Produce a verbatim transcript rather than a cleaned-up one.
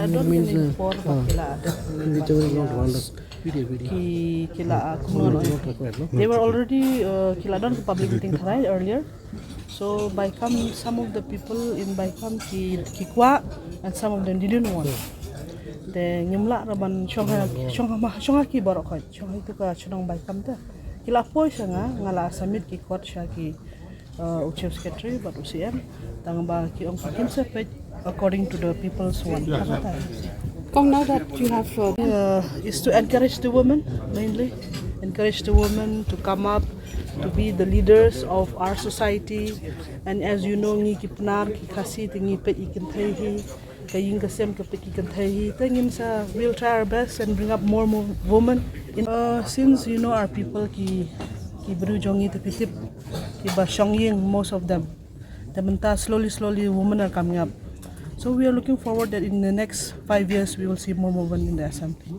Don kane ka por ba ki la dep, ki, ki la, uh, kumno, they were already, uh, ki la don ka public meeting tharai earlier. So Baikam, some of the people in Baikam ki, ki kwah, and some of them didn't want. Te ngim lah ruh ban shong ha, shong ha, shong ha ki baroh khoit, shong ha itu ka shnong Baikam te. Ki la poi sha nga, nga la submit ki kot sha ki, uh, u Chief Secretary bad u C M, tang ba ki ong ki kynsa peit according to the people's want. Kong, now that you have, uh, uh, is to encourage the women mainly, encourage the women to come up to be the leaders of our society. And as you know, ngi ki Pnar, ki Khasi, te ngi peit i kynthei hi, ka ïing ka sem ka peit i kynthei hi. Te ngin sa, we'll try our best and bring up more, more women. In, uh, since you know our people, ki, ki briew jong ngi te phi tip, ki ba shong ïing, most of them. Te mynta slowly, slowly women are coming up. So we are looking forward that in the next five years we will see more women in the assembly.